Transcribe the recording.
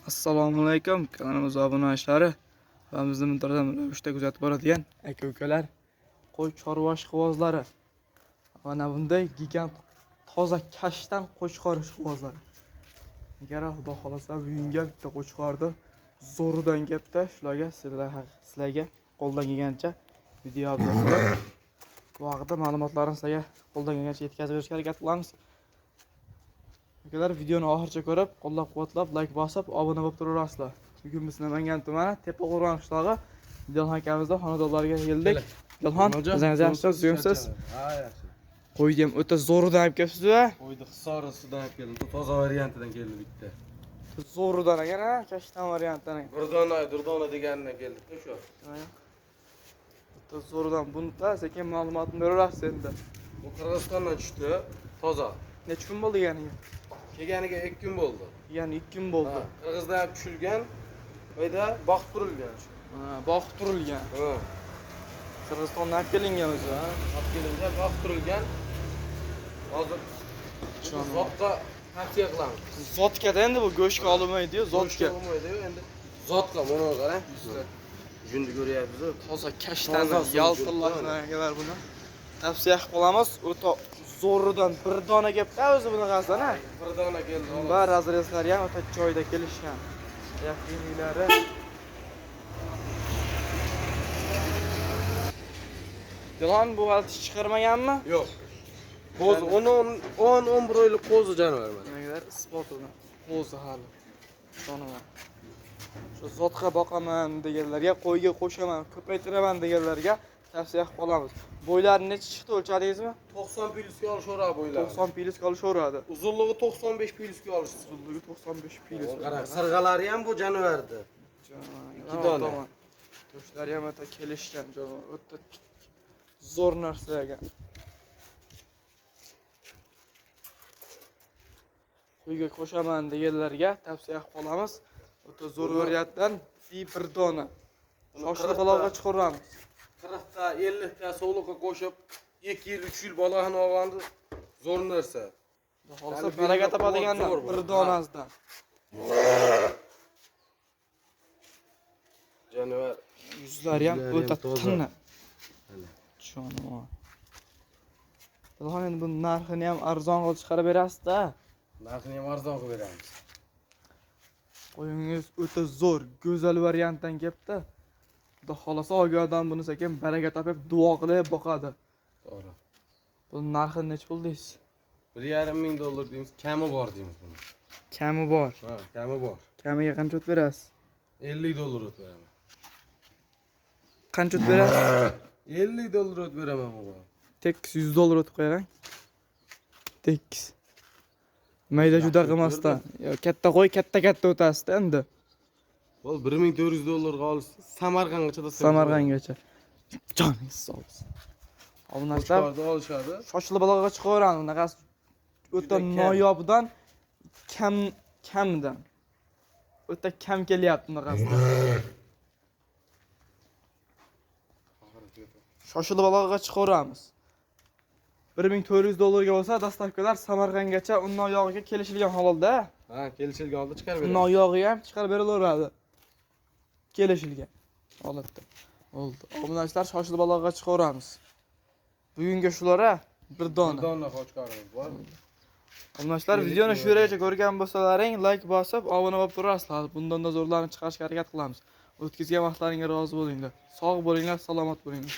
Assalomu alaykum kanalimiz obunachilari va bizni muntazam ravishda kuzatib boradigan aka ukalar, qo'y chorva ishqibozlari. Mana bunday gigant toza kashtan qo'chqor ishqibozlari. Agar Xudo xolasa bugunga bitta qo'chqorni zo'ridan kelibdi, shularga sizlarga qo'ldan kelgancha video obzor qilib, bu haqida ma'lumotlarni sizlarga qo'ldan kelgancha yetkazib berishga harakat qilamiz. Akalar, videoni oxiricha ko'rib, qo'llab-quvvatlab, like bosib, obuna bo'lib turaverasizlar. Bugun biz Namangan tumani Tepaqo'rg'on qishlog'i Dilxon akamizda xonadonlarga keldik. Dilxon, o'zingiz yaxshimisiz, yuribsiz? Ha, yaxshi. Qo'yni ham o'ta zo'ridan olib kelibsiz-a? Qo'yni Hisorisidan olib keldim. Toza variantidan keldi bitta. Zo'ridan ekan, ha, kashtan variantdan ekan. Durdona, Durdona deganidan keldi o'sha. O'ta zo'ridan. Buni da sekin ma'lumotini beraverasiz endi. Bu Qirg'izistondan tushdi, toza. Necha kun bo'ldi kelganiga? Kelganiga 2 kun bo'ldi. Ya'ni 2 kun bo'ldi. Qirg'izdan olib tushilgan, uyda boqib turilgan. Ha, boqib turilgan. Ha. Qirg'izistondan olib kelingan o'zi. Ha, olib kelingan, boqib turilgan. Hozir zotga tavsiya qilamiz. Zotkada endi bu go'shtga olinmaydi-yu, zotga. Olmaydi-yu endi. Zotga mana qarang. Junni ko'ryapsiz-ku. Toza kashtan yaltillashlar buni. Tavsiya qilib qolamiz. O'ta zo'ridan bir dona kelibdi o'zi bunaqasidan, ha. Bir dona keldi. Va razrezlari ham o'ta joyida kelishgan. Yaqinliklari. Dilon bu hali tish chiqarmaganmi? Yo'q. Qo'zi 10-11 oylik qo'zi jonivor mana. Nimalar isbotini qo'zi hali. Jonivor. Shu zotga boqaman deganlarga, qo'yga qo'shaman, ko'paytiraman deganlarga tavsiya qilib qolamiz. Bo'ylari necha chiqdi, o'lchadingizmi? 90 plyusga olishaveradi bo'ylari. 90 plyusga olishaveradi. Uzunligi 95 plyusga olish. Uzunligi 95 plyus. Qarang, sirg'alari ham bu jonivorda. Ikki dona. To'shlari ham o'ta kelishgan jonivor, o'ta zo'r narsa ekan. Qo'yga qo'shaman deganlarga tavsiya qilib qolamiz. O'ta zo'r variantdan bir dona. Shoshilib balog'a chiqaramiz. 40 ta, 50 ta sovliqqa qo'shib 2 yil, 3 yil bolani olganda zo'r narsa. Xohlasa baraka topadiganlar bir donasidan. Jonivor yuzlari ham o'ta tiniq. Jonivor. Dilxon, endi bu narxini ham arzon qilib chiqarib berasiz-da. Narxini ham arzon qilib beramiz. Qo'yingiz o'ta zo'r, go'zal variantdan kelibdi. Xudo xolasa olgan odam buni sekin baraka topib, duo qilib boqadi. To'g'ri. Bu narxi necha pul deysiz? 1,5 ming dollar deymiz, kami bor deymiz buni. Kami bor. Ha, kami bor. Kamiga qancha o'tib berasiz? 50 dollar o'tib beraman. Qancha o'tib berasiz? 50 dollar o'tib beraman buga. Tekis 100 dollar o'tib qo'ying. Tekis. Mayda juda qilmasdan. Yo, katta qo'y, katta-katta o'tasizda endi. Bo'l, 1400 dollarga olsiz, Samarqandgacha da. Samarqandgacha. Joningiz sog' bo'lsin. Obunachilar olishadi. Shoshilib balog'a chiqaveradi, unaqasi o'ta noyobdan kamdan. O'ta kam kelyapti bunaqasi. Shoshilib balog'a chiqaveramiz. 1400 dollarga bo'lsa, dastavkalar Samarqandgacha, undan oyog'iga kelishilgan holda. Ha, kelishilgan holda chiqarib beradi. Undan oyog'iga ham chiqarib berilaveradi. Kelishilgan holatda. Bo'ldi. Obunachilar, shoshilib balog'a chiqaveramiz. Bugunga shular, bir dona. Bir dona qo'chqorimiz bor. Obunachilar, videoni shu yergacha ko'rgan bo'lsalaring, like bosib, obuna bo'lib turasizlar. Bundan da zo'rlarni chiqarishga harakat qilamiz. O'tkazgan vaqtlaringga rozi bo'linglar. Sog' bo'linglar, salomat bo'linglar.